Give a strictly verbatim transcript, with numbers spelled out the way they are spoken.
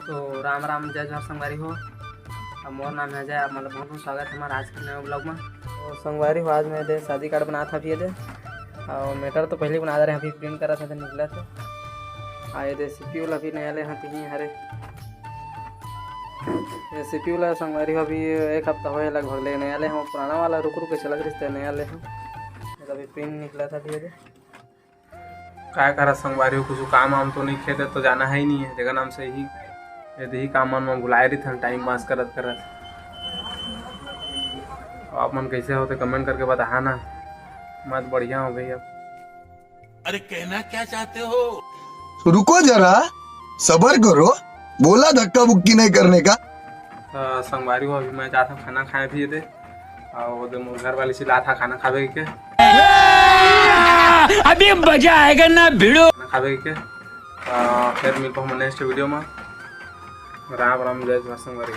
तो राम राम, जय जोहार संगवारी हो। अब मोर नाम है अजय, आप मतलब बहुत बहुत स्वागत है हमारा आज के नए vlog में। तो संगवारी हो, आज मैं दे शादी कार्ड बनात हँव अभी ये दे, और matter तो पहले बना दे रहे हैं, अभी print करा था तो निकला था। आ ये दे C P U ला भी नया ले हँव, तिही हरे। ये C P U ला संगवारी हो अभी एक हफ्ता होए लगभग ले नया ले हँव, पुराना वाला रुक रुक के चलत रहिस ते नया ले हँव। ये अभी print निकला था अभी ये दे। काय करा संगवारी हो, कुछ काम वाम तो नहीं खेते तो जाना है ही नहीं है, जेकर नाम से ही ये दे ही काम मन में भुलाए रहिथन time pass करत करत। आप मन कैसे होते comment करके बताहा ना। मैं तो बढ़िया हँव भैया। अरे कहना क्या चाहते हो? तो रुको जरा, सबर करो, बोला धक्का बुक्की नहीं करने का। त संगवारी हो, अभी मैं जात हँव खाना खाए भी ये दे, और वो दे मोर घर वाली चिल्लात हा खाना खाबे के। अभी मजा आएगा ना भिड़ो। खाना खाबे के। आ, फिर मिलबो हम next video में। राम राम, जय जोहार संगवारी।